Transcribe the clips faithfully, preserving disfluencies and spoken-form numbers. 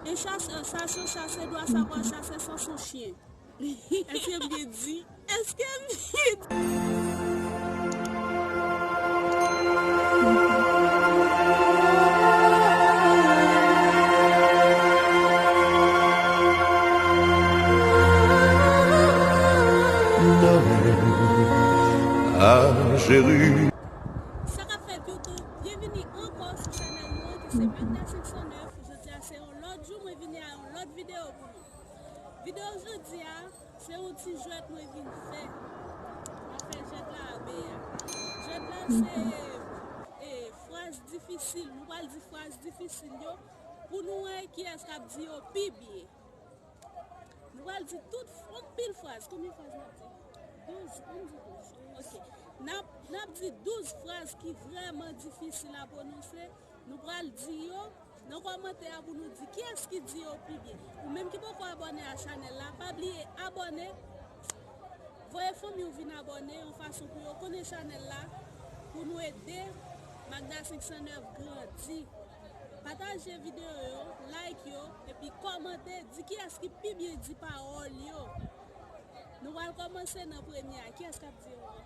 E chas, euh, sa se chase dwa, sa pral chase sans yon chen. Èske m byen di? Èske m byen di? Sa k ap fèt YouTube, byenvini ankò sou chanèl nou an ki se Magda senk san nèf. Jodi a se yon lòt jou, mwen vini a yon lòt videyo pou nou. Videyo jodi a, se yon ti jwèt mwen vin fè. Mwen fè jwèt la a byen. Jwèt la se, e, fraz difisil. Nou pral di fraz difisil yo pou nou wè kiyès k ap di yo pi byen. Nou pral di tout anpil fraz. Konbyen fraz n ap di? Douz. Ann di douz. Ok. N ap, n ap di douz fraz ki vrèman difisil a pwononse. Nou pral di yo nan kòmantè a pou nou di kiyès ki di yo pi byen. Ou menm ki poko abòne a chanèl la, pa bliye abòne. Voye fanmi w vin abòne yon fason pou yo konnen chanèl la, pou nou ede Magda senk san nèf grandi. Pataje videyo yo, like yo, epi kòmante, di kiyès ki pi byen di pawòl yo. Nou pral kòmanse nan premye a. Kiyès k ap di yo?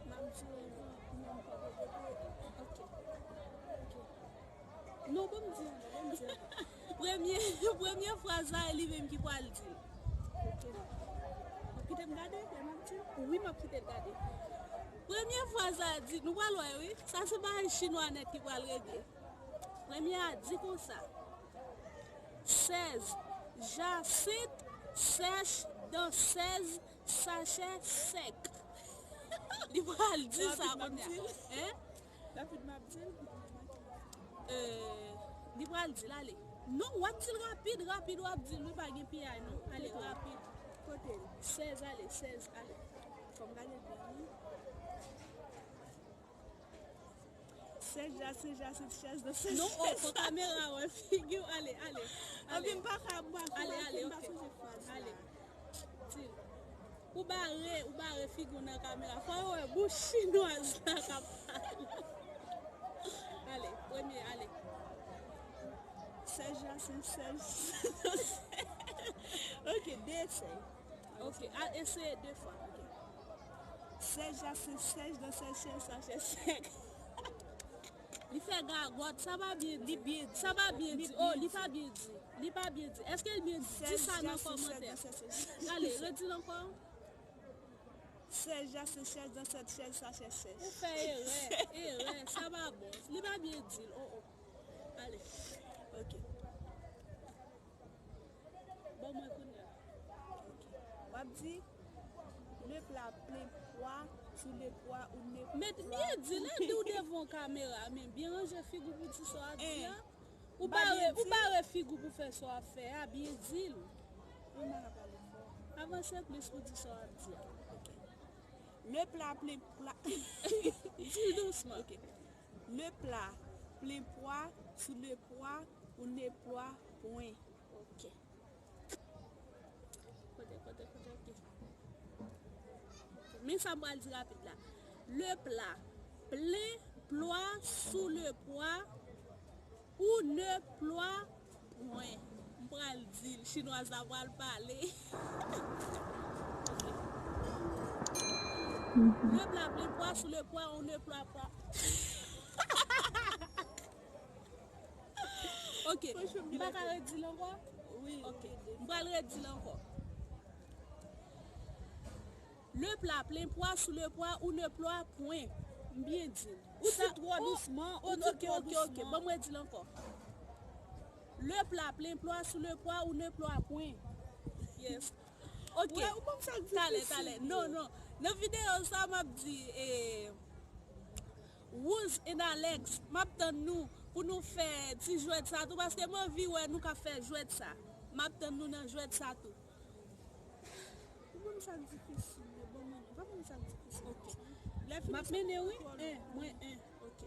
M ap di yo, non, m pa poko di. Ok. Ok. Non, ban m di ankò, ban m di ankò. Premye, premye fraz la, e li menm ki pral di l. Ok. W ap kite m gade, lè m ap di? Wi, m ap kite l gade. Premye fraz la di, nou pral wè, wi. Sa se bagay chinwa nèt ki pral regle. Premye a di konsa. Sèz. Jacinthe sèche dans sèz sachets secs. Li pral di sa kounye a. Hein? Rapid m ap di l. Euh, li pral di l, ale. Non, w ap di l rapid, rapid w ap di l, wi, pa gen piyay, non. Ale, rapid. Kote l? Sèz, ale, sèz, ale. Fò m gade byen, wi. Sèz Jacinthe, Jacinthe sèche dans sèz sachets. Non, oh, fò kamera wè figi w. Ale, ale, ale. Anpi m pa ka, m pa, ale, ale, m pa sonje fraz la. Ale. Di l. Ou bare, ou bare figi w nan kamera. Fò yo wè bouch chinwaz la k ap pale. Ale, premye, ale. Sèz Jacinthe sèche. Ok, de esèy. Ok, al eseye de fwa. Ok. Sèz Jacinthe sèche dans sèz sachets secs. Li fè gagòt, sa pa byen di. Li byen di. Sa pa byen di. Oh, li pa byen di. Li pa byen di. Èske l byen di? Di sa nan kòmantè. Ale, redi l ankò. Sèz Jacinthe sèche dans sèz sachets secs. Ou fè erè, erè, sa pa bon. Li pa byen di l. Oh, oh. Ale. Ok. Ban mwen kounye a. Ok. W ap di, le plat plein pois sous le pois ou ne... Met byen di, lè di w devan kamera, men byen ranje figi w pou di sa w ap di a. Ou bare, ou bare figi w pou fè sa w ap fè a, byen di l. Avanse plis pou di sa w ap di a. Ok. Le plat plein, pla- Di l dousman. Ok. Le plat plein pois sous le pois ou ne ploies point. Ok. Kote, kote, kote, ok. Men sa m pral di rapid la. Le plat plein pois sous le pois ou ne ploies point. M pral di l, chinwaz la pral pale. Ok. Le plat plein pois sous le pois ou ne ploies point. Ok, m pa ka redi l ankò? Wi. Ok, m pral redi l ankò. Le plat plein pois sous le pois ou ne ploies point. M byen di l. Ou di twò dousman, ou di twò dousman. Ok, ok, ok. Ban m redi l ankò. Le plat plein pois sous le pois ou ne ploies point. Yes. Ok. Talè, talè. Non, non. Nan videyo sa, m ap di, eh, Wouz and Alex, m ap tann nou pou nou fè ti jwèt sa tou, paske m anvi wè nou k ap fè jwèt sa. M ap tann nou nan jwèt sa tou. Ou ban m sa k difisil yo, ban mwen, pa ban m sa k difisil. Ok. M ap mennen, wi. En, mwen en. Ok.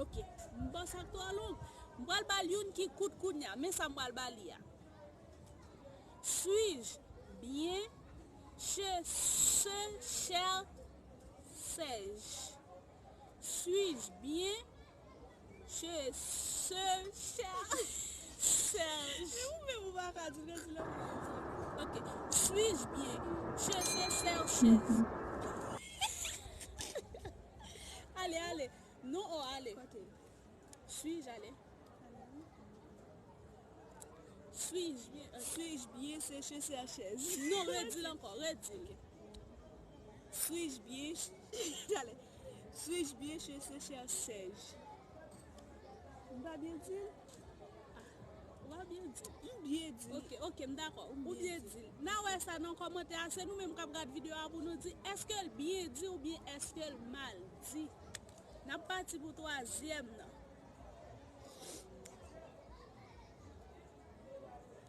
Ok. M ba w sa k twò long. M pral ba l youn ki kout kounye a. Men sa m pral ba li a. Suis-je bien chez ce cher Serge? Suis-je bien Che, se, chè, chèch. Men ou menm ou pa ka di l, redi l ankò. Ok. Suis-je bien? Che, se, chè, chèch. Ale, ale. Non, o, ale. Kote? Suis-je, ale. Suis-je bien? Suis-je bien? Se, che, se, chèch. Non, redi l ankò, redi l. Suis-je bien? Talè. Suis-je bien? Che, se, chè, chèch. M pa byen di l? Ah, ou pa byen di l. M byen di l. Ok, ok, m dakò. Ou byen di l. N a wè sa nan kòmantè a, se nou menm k ap gad videyo a pou nou di, èske l byen di oubyen èske l mal di? N ap pati pou twazyèm nan.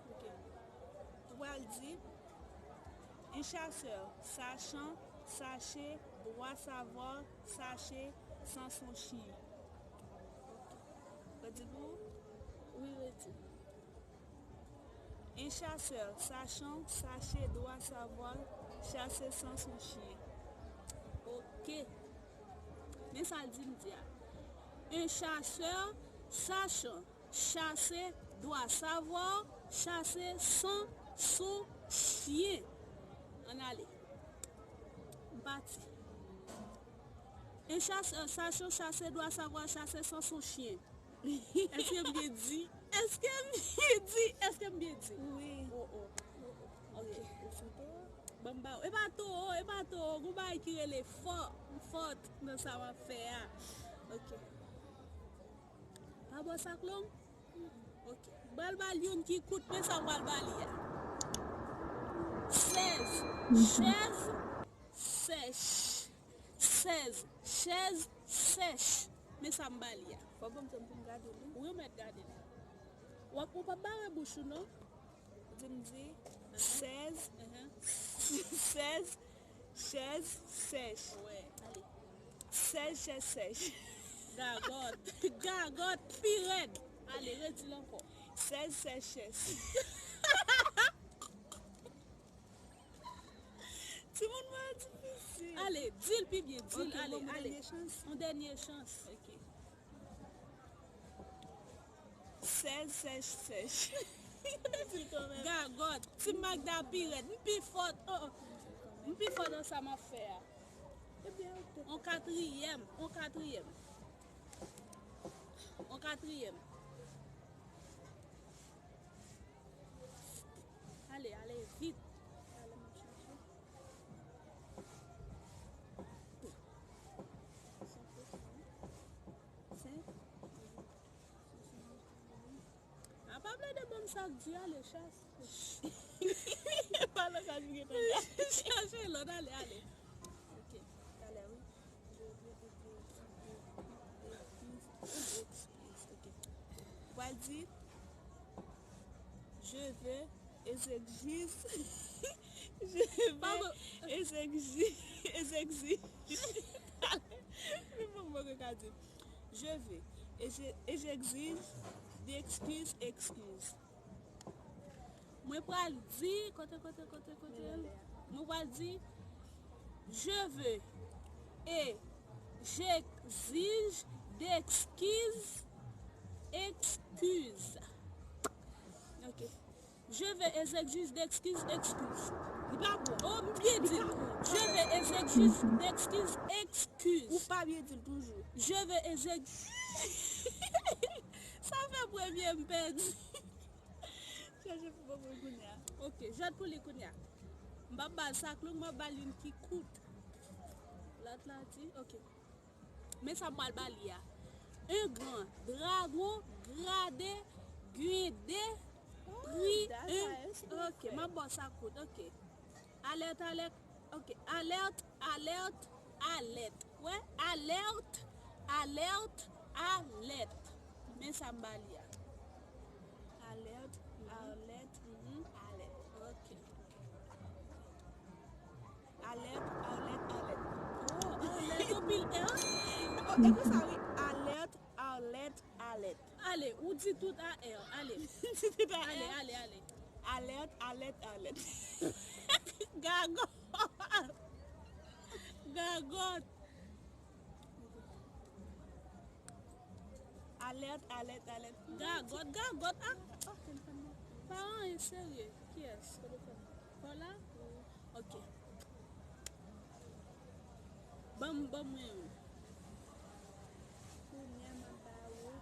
Ok. Ou pral di, un chasseur, sachant, sache, doit savoir, sache, sans son chien. Ok. Redi pou ou? Wi, redi. Un chasseur, sachant, sache, doit savoir, chasser sans son chien. Ok. Men sa l di m di a. Un chasseur, sachant, chasser, doit savoir, chasser sans son chien. Ann ale. M pati. Un chasseur, sachant, chasser, doit savoir, chasser sans son chien. Èske m byen di? Èske m byen di? Èske m byen di? Wi. Oh, oh. Ok. Ou sou towo? Ban m ba ou. E pa towo, e pa towo. Gon bagay ki rele fò, fòt nan sa w ap fè a. Ok. Pa bò sa k long? Ok. M pral ba l youn ki kout, men sa m pral ba li a. Sèz. Chèz sèch. Sèz. Chèz sèch. Men sa m ba li a. Fò ban m tan pou m gade li. Ou remèt gade li. W ap, ou p ap bare bouch ou non. Di m di, sèz, sèz, chèz sèch. Wè, ale. Sèz chèz sèch. Gagòt. Gagòt pi rèd. Ale, redi l ankò. Sèz sèch chèch. Timoun mwen difisil. Ale, di l pi byen, di l, ale, ale. Yon dènye chans. Ok. Sèz sèch sèch. Gagòt, Ti Magda pi rèd, m pi fò, oh, oh. M pi fò nan sa m ap fè a. On katriyèm, on katriyèm. On katriyèm. Ale, ale vit. Ale, m ap chache. Senk. A pa plede ban m sa k di, ale, chas. Pa nan kaz m gentan la. Chache lòt, ale, ale. Ok, talè, wi. Je veux excuses. Ok. Ou pral di, je veux excuses. Je veux excuses. Excuses. Men bon, mwen ka di. Je veux et je, et j'exige d'excuses, excuses. Mwen pral di, kote, kote, kote, kote. Mwen pral di, je veux et j'exige d'excuses, excuses. Ok. Je veux et j'exige d'excuses, excuses. Li pa bon. Oh, m byen di l. Je veux et j'exige d'excuses, excuses. Ou pa byen di l toujou. Je veux et j'exige. Sa fè premye m pèdi. Chache pou mwen kounye a. Ok, jwèt pou li kounye a. M p ap ba l sa k long, m ap ba l youn ki kout. Lòt la di, ok. Men sa m pral ba li a. Un grand dragon gradé, guindé, pris un. Ok, m ap ba w sa kout, ok. Alèt, alèt, ok. Alèt, alèt, alèt. Wè, alèt, alèt, alèt. Men sa m ba li a. Alèt, alèt, alèt. Ok. Alèt, alèt, alèt. Oh, alèt, anpil R. Oh, e konsa, wi. Alèt, alèt, alèt. Ale, ou di tout a R. Ale. Di tout a R. Ale, ale, ale. Alèt, alèt, alèt. Gagòt. Gagòt. Alèt, alèt, alèt. Gagòt, gagòt. Ah, pa anyen serye. Kiyès? Paula? Ok. Ban m, ban mwen youn. Kounye a m ap ba ou.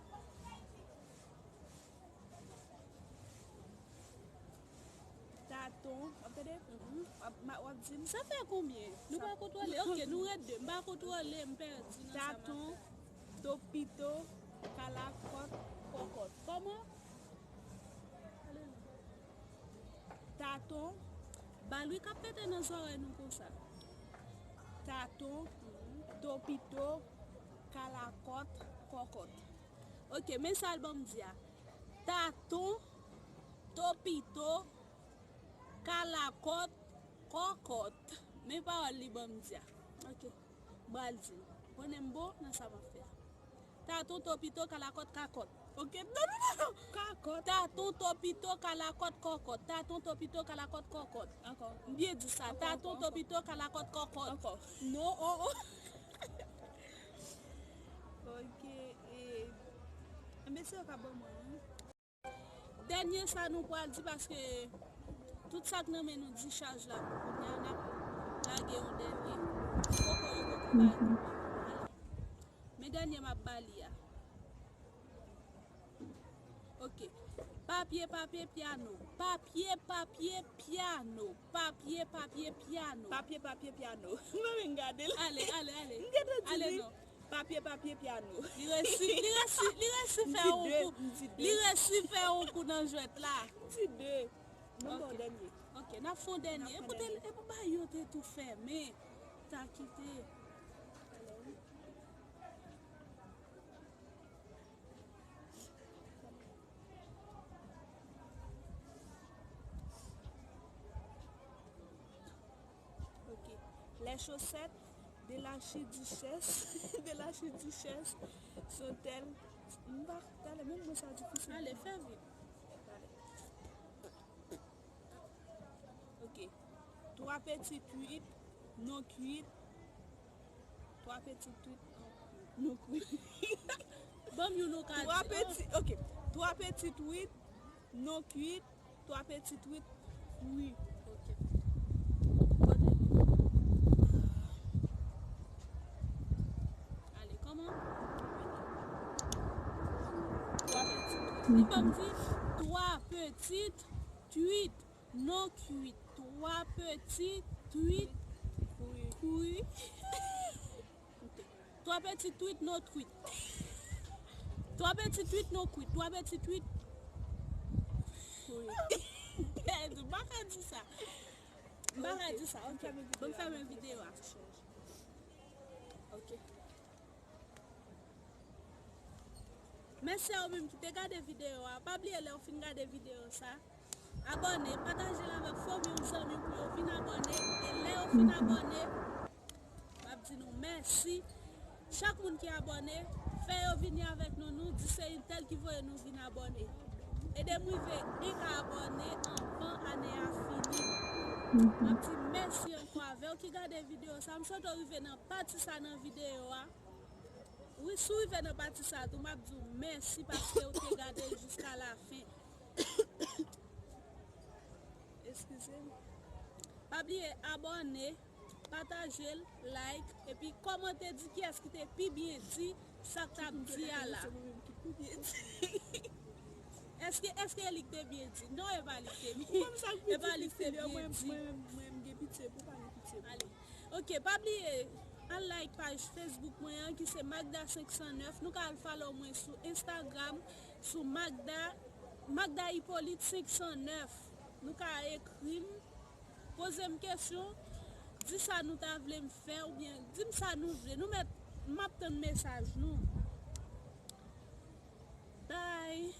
Taton, w ap tande? W ap, w ap di m. Sa fè konbyen? Nou pa kontwole. Ok, nou ret de. M pa kontwole, m pèdi nan sa m ap fè. Taton, topito, kalakòt, kòkòt. Kòman? Taton, ba l wi k ap pete nan zòrèy nou konsa. Taton, topito, kalakòt, kòkòt. Ok, men sa l ban m di a. Taton, topito, kalakòt, kòkòt. Men pawòl li ban m di a. Ok. M pral di l. Konnen m bon nan sa m ap fè a. Taton, topito, kalakòt, kakòt. Ok, non, non, non, non. Kakòt. Taton, topito, kalakòt, kòkòt. Taton, topito, kalakòt, kòkòt. Ankò. M byen di sa. Ankò, taton, ankò, ankò. Topito, kalakòt, kòkòt. Ankò. Non, oh, oh. Ok, e, enben se yo ka ban mwen, wi. Dènye sa nou pral di, paske tout sa k nan men nou dichaj la, kounye a n ap lage yon dènye. Poko, yo poko ba nou. Men dènye m ap ba li a. Ok. Papye, papye, pyano. Papye, papye, pyano. Papye, papye, pyano. Papye, papye, pyano. Mwen menm gade l. Ale, ale, ale. M gentan di li. Ale non. Papye, papye, pyano. Li resi, li resi, li resi fè yon kou. Li resi fè yon kou nan jwèt la. M di de. Mwen ba w dènye. Ok, n ap fè yon dènye. Epi, epi ba yo te tou fèmen. Ta kite. Ok. Les chaussettes de l'archiduchesse, de l'archiduchesse sont-elles... M pa, talè, menm mwen sa difisil. Ale, fè vit. Talè. Ok. Trois petites huîtres non cuites. Trois petites huîtres non cuites. Ban m youn ou ka di. Trois petits, ok. Trois petites huîtres non cuites. Trois petites huîtres cuites. Ok. Kote li? Ale, kòman? Trois petites huîtres. Li ban m di, trois petites huîtres. Non cuit. Trois petites huîtres. Kwi. Kwi. Ok. Trois petites huîtres non cuites. Trois petites huîtres non cuites. Trois petites huîtres. Kwi. Pèdi, m pa ka di sa. M pa ka di sa. Ok. Bon, fèmen videyo a. Ok. Mèsi a ou menm ki te gade videyo a. Pa bliye lè w fin gade videyo sa, abòne, pataje l avèk fanmi w, zanmi w pou yo vin abòne. E lè yo fin abòne, m ap di nou mèsi. Chak moun ki abòne, fè yo vini avèk nou, nou di se entèl ki voye nou vin abòne. Ede m rive en ka abòne anvan ane a fini. M ap di mèsi ankò avè w ki gade videyo sa. M swete w rive nan pati sa nan videyo a. Wi, si w rive nan pati sa tou, m ap di w mèsi paske w te gade l jiska lafen. Eskize m. Pa bliye abòne, pataje l, like, epi kòmante, di kiyès ki te pi byen di sa k t ap di a la. Èske, èske e li k te byen di? Non, e pa li k te byen. E pa li k te byen di. Mwen, mwen, mwen, m gen pitye pou pa gen pitye pou. Ale. Ok, pa bliye al like paj Facebook mwen an ki se Magda senk san nèf. Nou ka al follow mwen sou Instagram sou Magda, Magda Hyppolite senk san nèf. Nou ka ekri m, poze m kesyon, di sa nou ta vle m fè oubyen di m sa nou vle. Nou mèt, m ap tann mesaj nou. Bye.